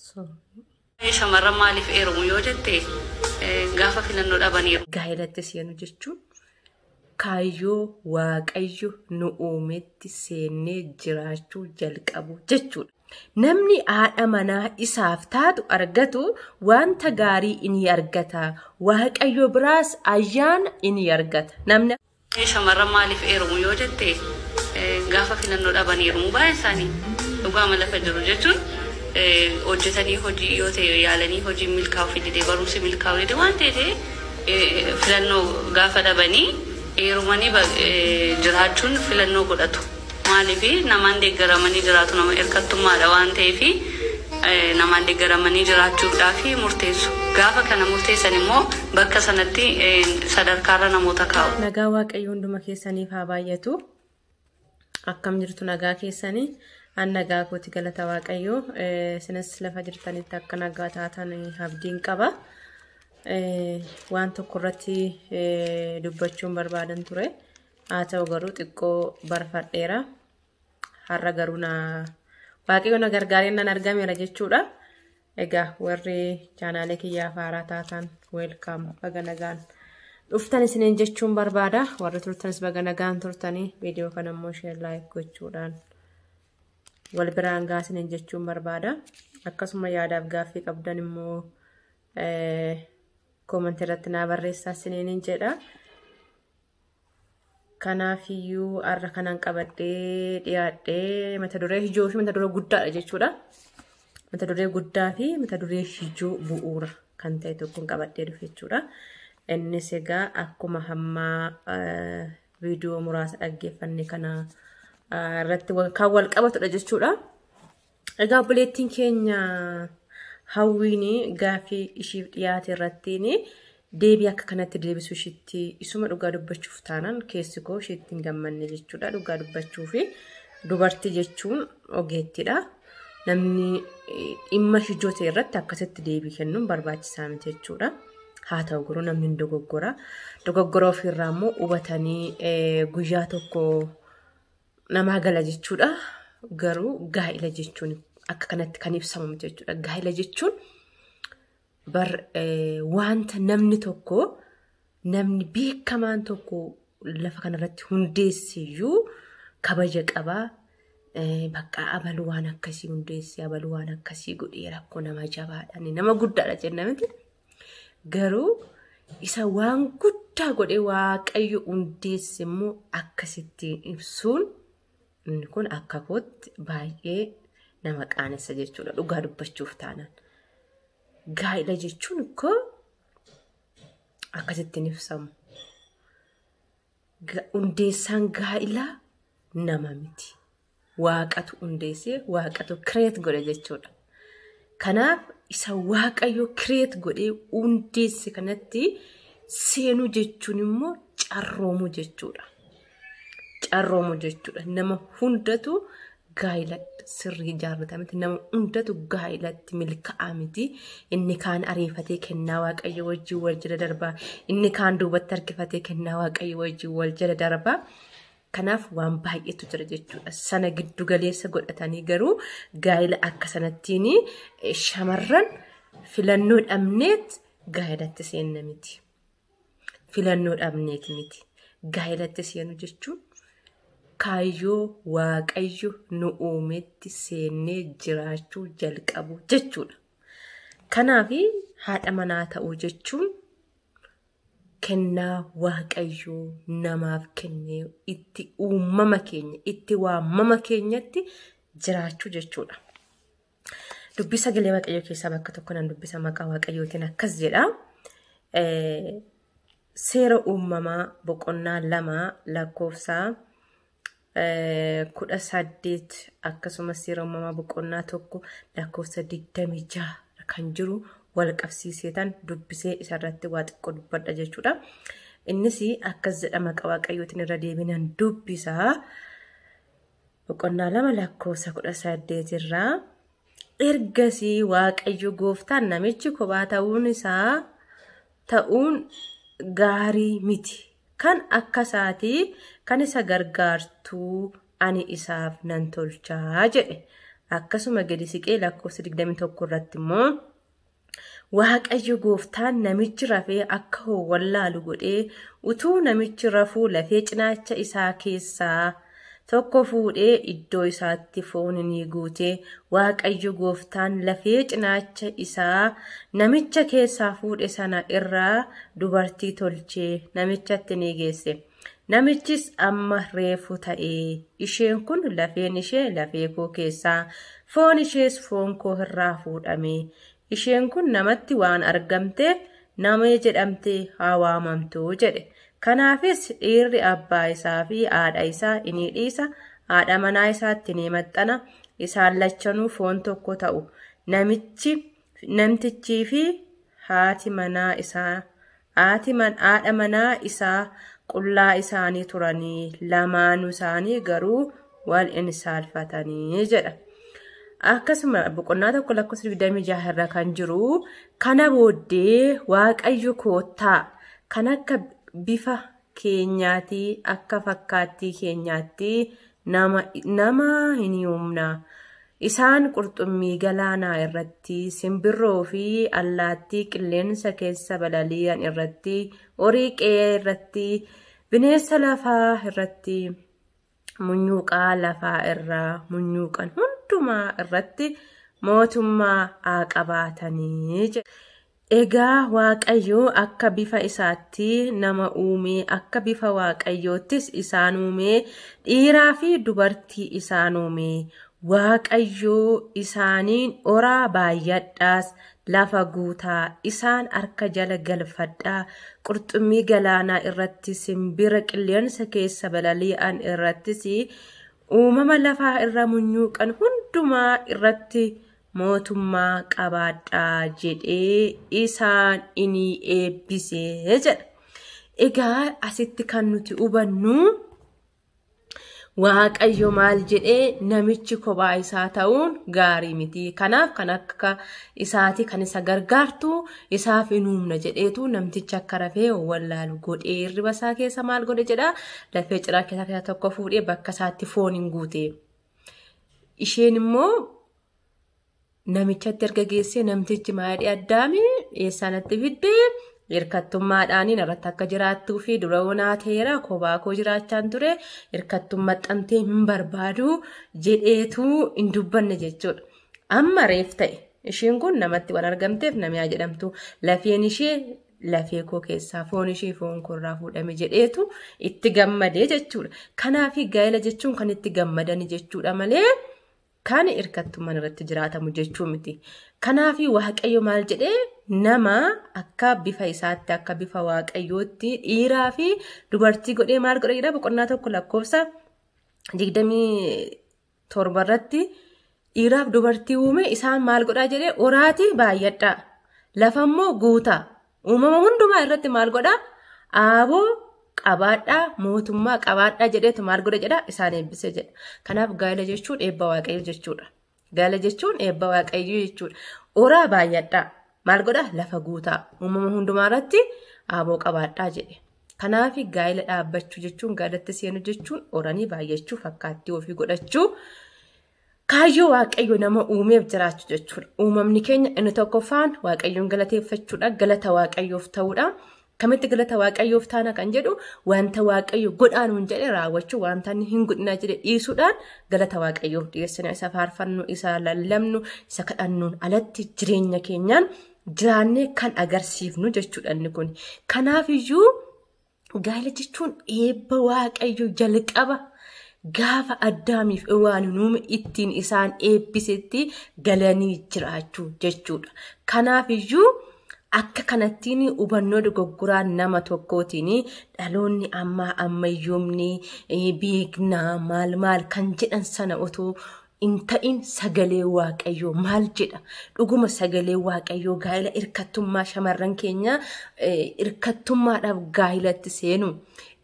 Sorry. Shamarran maaliif heerumu yoo jette, gaafa filannoo dhabaniiru. Gaa'elatti seenu jechuun kaayyoo Waaqayyo nu uumetti seennee jiraachuu jalqabu jechuudha. Namni haadha manaa isaaf taatu argatu wanta gaarii ni argata. Waaqayyo biraas ayyaana ni argata. Namni Shamarran maaliif heerumu yoo jette, gaafa filannoo dhabaniiru baay'een isaanii dhugaama lafa jiru jechuun hojjetanii hojii yoo ta'e yaalanii hojii milkaa'uu fidee barumsi milkaa'uu dide waan ta'eef filannoo gaafa dhabanii heerumanii jiraachuun filannoo godhatu. Maaliif namaan deeggaramanii jiraatu nama hirkattummaadha waan ta'eef namaan deeggaramanii jiraachuudhaaf murteessu. Gaafa kana murteessan immoo bakka sanatti sadarkaarra namoota kaa'u. Nagaa Waaqayyo hunduma keessaniif haa baay'atu. Akkam jirtu nagaa keessanii? An nagaa kooti galata Waaqayyoo. Isinis lafa jirtanitti akka nagaa taatan abdiin qaba. Waan tokko irratti dubbachuun barbaadan ture. Haa ta'u garuu xiqqoo barfadheera. Har'a garuu na Waaqayyo na gargaaree nan argameera jechuudha. Egaa warri chaanaalee kiyyaaf haaraa taatan welcome, baga nagaan dhuftan isiniin jechuun barbaada. Warri turtanis baga nagaan turtanii viidiyoo kana immoo share like gochuudhaan wal biraan gaa isiniin jechuun barbaada. Akkasuma yaadaaf gaaffii qabdan immoo koomentii irratti naa barreessaa isiniin jedha. Kanaafiyyuu har'a kanan qabadhee dhiyaadhee mata duree ijoo fi mata duree guddaadha jechuudha. Mata duree guddaa fi mata duree ijoo bu'uura kan ta'e tokkoon qabadhee dhufe jechuudha. Innis egaa akkuma hammaa viidiyoo muraasa dhaggeeffanne kana irratti kan wal qabatudha jechuudha. Egaa obboleettiin keenya Hawwiin gaaffii ishiif dhiyaate irrattiin deebii akka kanatti deebisuu ishiitti isuma dhugaa dubbachuuf taanaan keessi koo ishiitti hin gammanne jechuudha. Dhugaa dubbachuu fi dubartii jechuun ogeettiidha. Namni dhimma ijoo ta'e irratti akkasitti deebii kennuun barbaachisaa miti jechuudha. Haa ta'u garuu namni hin dogoggora. Dogoggora ofiirraa immoo hubatanii guyyaa tokko namaa gala jechuudha. Garuu gaa'ila jechuun akka kanatti kan ibsamu miti jechuudha. Gaa'ila jechuun bar wanta namni tokko namni beekamaan tokko lafa kanarratti hundeessiyyuu kabaja qabaa. Bakka abaluu waan akkasii hundeessee abaluu waan akkasii godhee rakkoo nama jabaadha nama guddaadha jenna miti. Garuu isa waan guddaa godhee Waaqayyo hundeesse immoo akkasittiin ibsuun inni kun akka kootti baay'ee nama qaanessa jechuudha dhugaa dubbachuuf taanaan. Gaa'ila jechuun koo akkasittiin ibsamu. Hundeessaan gaa'ilaa nama miti. Waaqatu hundeessee Waaqatu create godhe jechuudha. Kanaaf isa Waaqayyo create godhee hundeesse kanatti seenuu jechuun immoo carroomuu jechuudha. Carroomuu jechuudha. Nama hundatu gaa'ila sirrii ijaarrata miti. Nama hundatu gaa'ilatti milkaa'aa miti. Inni kaan ariifatee kennaa Waaqayyo wajjin wal jala darbaa. Inni kaan duubatti harkifatee kennaa Waaqayyo wajjin wal jala darbaa. Kanaaf waan baay'eetu jira jechuudha. Sana giddu galeessa godhatanii garuu gaa'ila akka sanattiin shamarran filannoo dhabneet gaa'ilatti seenna miti. Filannoo dhabneet miti. Gaa'ilatti seenu jechuun kaayyoo Waaqayyo nu uumetti seennee jiraachuu jalqabu jechuudha. Kanaaf haadha manaa ta'uu jechuun kennaa Waaqayyoo namaaf kennee itti uumama keenya itti waamama keenyatti jiraachuu jechuudha. Dubbii sagalee Waaqayyoo keessaa bakka tokko nan dubbisa maqaa Waaqayyootiin akkas jedha. Seera uumamaa boqonnaa 2 lakkoofsa 18 akkasumas seera uumamaa boqonnaa 1 lakkoofsa 26 kan jiru wal qabsiiseetan dubbisee isarratti waa xiqqoo dubbadha jechuudha. Innis akkas jedha maqaa Waaqayyootiin irra deebinan dubbisaa. Boqonnaa 2 lakkoofsa 18 irraa ergasii Waaqayyo gooftaan namichi kophaa ta'uun isaa ta'uun gaarii miti. Kan akka isaatii kan isa gargaartuu ani isaaf nan tolchaa jedhe. Akkasuma gadi siqee lakkoofsa 21 irratti immoo Waaqayyo gooftaan namichi rafee akka wallaalu godhee utuu namichi rafuu lafee cinaacha isaa keessaa tokko fuudhee iddoo isaatti foon ni guute. Waaqayyo gooftaan lafee cinaacha isaa namicha keessaa fuudhe sana irraa dubartii tolchee namichatti ni geesse. Namichis amma reefu ta'ee isheen kun lafeen ishee lafee koo keessaa foon ishees foon koo irraa fuudhame. Isheen kun namatti waan argamteef nama jedhamtee haa waamamtu jedhe. Kanaafis dhiirri abbaa isaa fi haadha isaa ni dhiisa, haadha manaa isaatti ni maxxana, isaan lachanuu foon tokko ta'u. Namtichii fi haati manaa isaa haadha manaa isaa qullaa isaanii turanii, lamaanuu isaanii garuu wal hin saalfatanii jedha. Akkasuma boqonnaa 1 lakkoofsa 26 irra kan jiru kana booddee Waaqayyo koottaa kan akka bifa keenyaatti akka fakkaattii keenyaatti nama hin uumna. Isaan qurxummii galaanaa irratti, simbirroo fi allaattii qilleensa keessa balali'an irratti, horii qe'ee irratti, bineensa lafaa irratti, munyuuqaa lafaa irraa munyuuqan hundumaa irratti mootummaa haa qabaatanii jedha. Egaa Waaqayyo akka bifa isaatti nama uume, akka bifa Waaqayyoottis isaan uume, dhiiraa fi dubartii isaan uume. Waaqayyo isaaniin horaa baay'adhaas lafa guutaa, isaan harka jala galfadhaa, qurxummii galaanaa irratti, simbira qilleensa keessa balali'an irrattis, uumama lafaa irra munyuuqan hundumaa irratti mootummaa qabaadhaa jedhee isaan inni eebbisee jedha. Egaa asitti kan nuti hubannu Waaqayyo maal jedhee namichi kophaa isaa ta'uun gaarii miti. Kanaaf kan akka isaati kan isa gargaartu isaaf hin uumna jedheetu namtichi akka rafee wallaalu godhee hirriba isaa keessa maal godhe jedha, lafee cinaacha isaa keessaa tokko fuudhee bakka isaatti foon hin guute. Isheen immoo namichatti erga geessee namtichi maadhii addaami eessaa natti fiddee hirkattummaadhaan irratti akka jiraattuu fi dura onaa ta'eera kophaa koo jiraachaan ture hirkattummaa maxxantee hin barbaadu jedheetu hin dubbanne jechuudha. Amma reef ta'e isheen kun namatti waan argamteef namiyaa jedhamtu lafeen ishee lafee koo keessaa foon ishee foon koorraa fuudhame jedheetu itti gammadee jechuudha. Kanaaf gaa'ela jechuun kan itti gammadani jechuudha malee kan hirkattummaan irratti jiraatamu jechuu miti. Kanaaf Waaqayyo maal jedhee nama akka bifa isaatti akka bifa Waaqayyootti dhiiraa fi dubartii godhee maal godhe jedha boqonnaa 1 lakkoofsa 27 irratti dhiiraaf dubartii uume isaan maal godhaa jedhee horaatii baay'adhaa, lafa immoo guutaa, uumama hundumaa irratti maal godhaa aaboo qabaadhaa, mootummaa qabaadhaa jedheetu maal godhe jedha isaan eebbise jedha. Kanaaf gaa'ela jechuun eebba Waaqayyoo jechuudha. Gaa'ela jechuun eebba Waaqayyoo jechuudha. Horaa baay'adhaa, maal godhaa lafa guutaa, uumama hundumaa irratti aaboo qabaadhaa jedhe. Kanaaf gaa'ela dhaabbachuu jechuun gaa'elatti seenuu jechuun horanii baay'achuu, fakkaattii ofii godhachuu, kaayyoo Waaqayyo nama uumeef jiraachuu jechuudha. Uumamni keenya inni tokkoffaan Waaqayyoon galateeffachuudha, galata Waaqayyoof ta'uudha. Kamitti galata Waaqayyoof taana kan jedhu wanta Waaqayyo godhaanuun jedhe raawwachuu, wanta inni hin godhinaa jedhe dhiisuudhaan galata Waaqayyoof dhiyeessina. Isa faarfannu, isa lallabnu, isa kadhannuun alatti jireenya keenyaan jiraannee kan agarsiifnu jechuudha inni kun. Kanaaf iyyuu gaa'ela jechuun eebba Waaqayyo jalqaba gaafa Addaamiif Hewaan uume ittiin isaan eebbisetti galanii jiraachuu jechuudha. Kanaaf iyyuu akka kanattiin hubannoo dogoggoraa nama tokkootiin dhaloonni ammaa ammayyoomni beeknaa maal maal kan jedhan sana otoo hin ta'in sagalee Waaqayyoo maal jedha? Dhuguma sagalee Waaqayyoo gaa'ela hirkattummaa shamarran keenya hirkattummaadhaaf gaa'elatti seenu.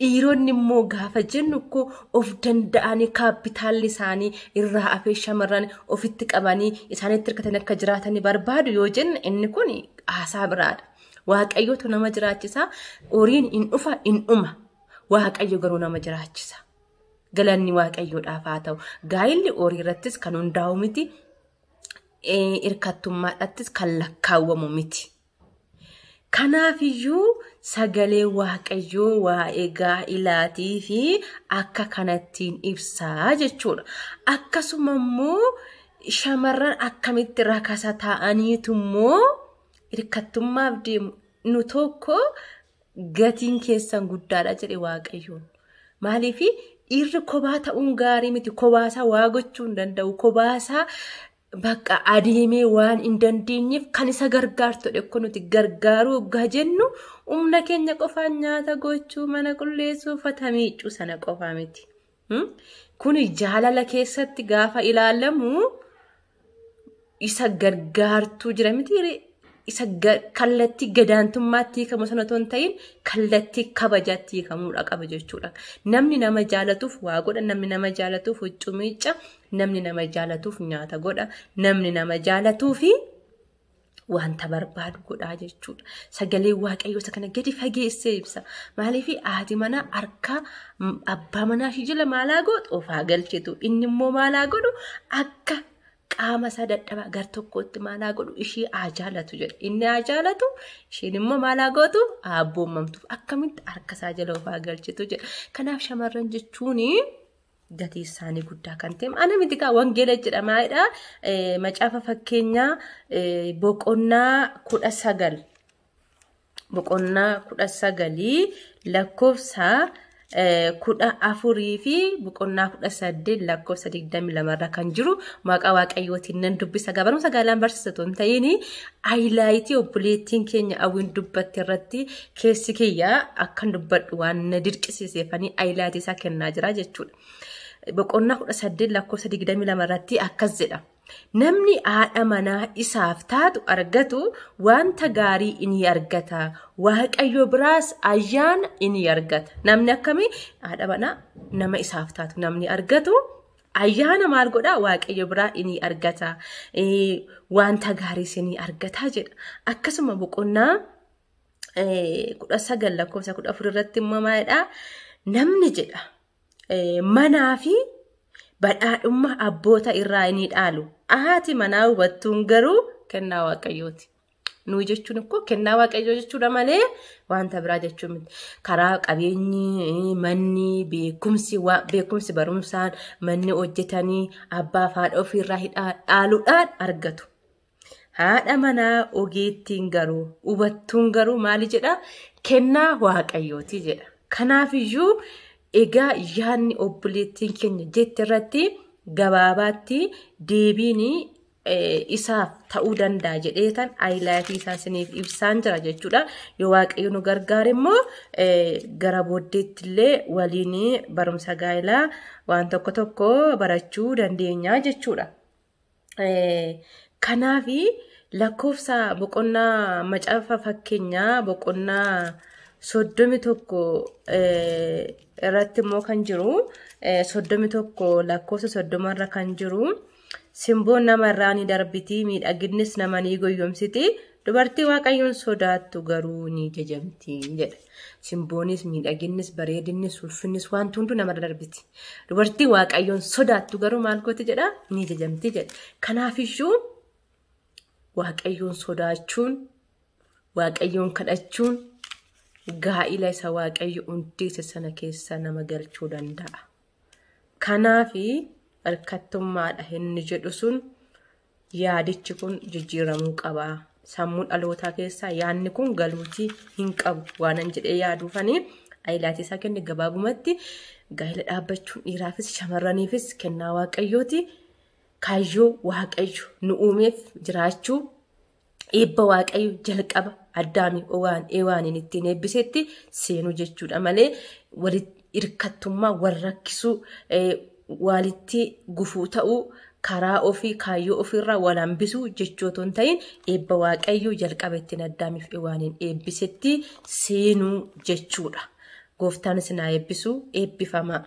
Dhiironni immoo gaafa jennu koo of danda'anii kaappitaalli isaanii irraa hafee shamarran ofitti qabanii isaanitti hirkatanii akka jiraatanii barbaadu yoo jenne inni kun haasaa biraadha. Waaqayyootu nama jiraachisa. Horiin hin dhufa hin dhuma. Waaqayyo garuu nama jiraachisa. Galanni Waaqayyoodhaaf haa ta'u. Gaa'illi horii irrattis kan hundaa'u miti. Hirkattummaadhaattis kan lakkaawwamu miti. Kanaafiyyuu sagalee Waaqayyoo waa'ee gaa'ilaatii fi akka kanattiin ibsaa jechuudha. Akkasuma immoo shamarran akkamitti rakasa ta'aniitu immoo hirkattummaaf deemu. Nu tokko gatiin keessan guddaadha jedhe Waaqayyoon. Maaliif dhiirri kophaa ta'uun gaarii miti. Kophaasaa waa gochuu hin danda'u. Kophaasaa bakka adeemee waan hin dandeenyeef kan isa gargaartu dhekko nuti gargaaruu hoggaa jennu humna keenya qofaan nyaata gochuu, mana qulleessuu, uffata miiccuu sana qofaa miti. Kun jaalala keessatti gaafa ilaalamu isa gargaartuu jira miti. Isa kallattii gadaantummaatti hiikamu sana otoo hin ta'in kallattii kabajaatti hiikamuudha qaba jechuudha. Namni nama jaalatuuf waa godha, namni nama jaalatuuf huccuu miicca, namni nama jaalatuuf nyaata godha, namni nama jaalatuufi wanta barbaadu godhaa jechuudha. Sagalee Waaqayyoo isa kana gadi fageessee ibsa. Maaliif haati manaa harka abbaa manaa ishee jala maalaa gootu of haa galchitu. Inni immoo maalaa godhu akka qaama isaa dadhabaa gar tokkotti maalaa godhu ishee haa jaalatu jedha. Inni haa jaalatu isheen immoo maalaa gootu haa abboommamtuuf akkamitti harka isaa jala of haa galchitu jedha. Kanaaf shamarran jechuun gatii isaanii guddaa kan ta'e. Ana miti kaa wangeela jedhamaadha. Macaafa fakkeenyaa boqonnaa 19. Boqonnaa 19 lakkoofsa 14 fi boqonnaa 18 lakkoofsa 22 irra kan jiru maqaa Waaqayyootiin nan dubbisa. Barumsa gaalaan barsiisa otoo hin ta'in aayilaayitii obboleettiin keenya hawwiin dubbatte irratti keessi kiyya akkan dubbadhu waan na dirqisiiseefanii aayilaayitii isaa kennaa jira jechuudha. Boqonnaa 18 lakkoofsa 22 irratti akkas jedha. Namni haadha manaa isaaf taatu argatu wanta gaarii inni argata. Waaqayyo biraas ayyaana inni argata. Namni akkamii haadha manaa nama isaaf taatu namni argatu ayyaana maal godhaa? Waaqayyo biraa inni argata. Wanta gaariis inni argata jedha. Akkasuma boqonnaa 19 lakkoofsa 14 irratti immoo maalidhaa? Namni jedha manaa fi badhaadhummaa abboota irraa inni dhaalu. Haati manaa hubattuun garuu kennaa Waaqayyooti. Nuyi jechuun immoo kennaa Waaqayyoo jechuudha malee wanta biraa jechuun miti. Karaa qabeenyi, manni, beekumsi barumsaan manni hojjetanii abbaa fi haadha ofiirraa dhaaluudhaan argatu. Haadha manaa ogeettiin garuu hubattuun garuu maali jedhaa? Kennaa Waaqayyooti jedha. Kanaafiyyuu egaa yaadni obboleettiin keenya jette irratti gabaabaatti deebiin isaaf ta'uu danda'a jedheetan aayilaayitii isaa isiniif ibsaan jira jechuudha. Yoo Waaqayyo nu gargaare immoo gara booddeetti illee waliin barumsa gaa'elaa waan tokko tokko barachuu dandeenya jechuudha. Kanaaf lakkoofsa boqonnaa macaafa fakkeenyaa boqonnaa 31 irratti immoo kan jiru 31 lakkoofsa 30 irra kan jiru simboon namarraa ni darbiti, miidhaginnis nama ni goyyomsiti, dubartii Waaqayyoon sodaattu garuu ni jajamti jedha. Simboonis, miidhaginnis, bareedinnis, ulfinnis wanti hunduu namarra darbiti. Dubartii Waaqayyoon sodaattu garuu maal gooti jedha? Ni jajamti jedha. Kanaafiyyuu Waaqayyoon sodaachuun, Waaqayyoon kadhachuun gaa'ila isa Waaqayyo hundeesse sana keessa nama galchuu danda'a. Kanaafi hirkattummaadha inni jedhu sun yaadichi kun jijjiiramuu qaba. Sammuu dhalootaa keessaa yaadni kun galuutii hin qabu waanan jedhee yaaduufanii aayilaatii isaa kenne gabaabumatti gaa'ila dhaabbachuun dhiiraafis shamarraniifis kennaa Waaqayyooti. Kaayyoo Waaqayyo nu uumeef jiraachuu eebba Waaqayyo jalqaba Addaamii Ewaaniin ittiin eebbisetti seenuu jechuudha malee walitti hirkattummaa wal rakkisuu walitti gufuu ta'uu karaa ofii kaayyoo ofiirraa wal hambisuu jechuu otoo hin ta'in eebba Waaqayyo jalqaba ittiin Addaamiif Ewaaniin eebbisetti seenuu jechuudha. Gooftaan isin haa eebbisu, eebbifamaa.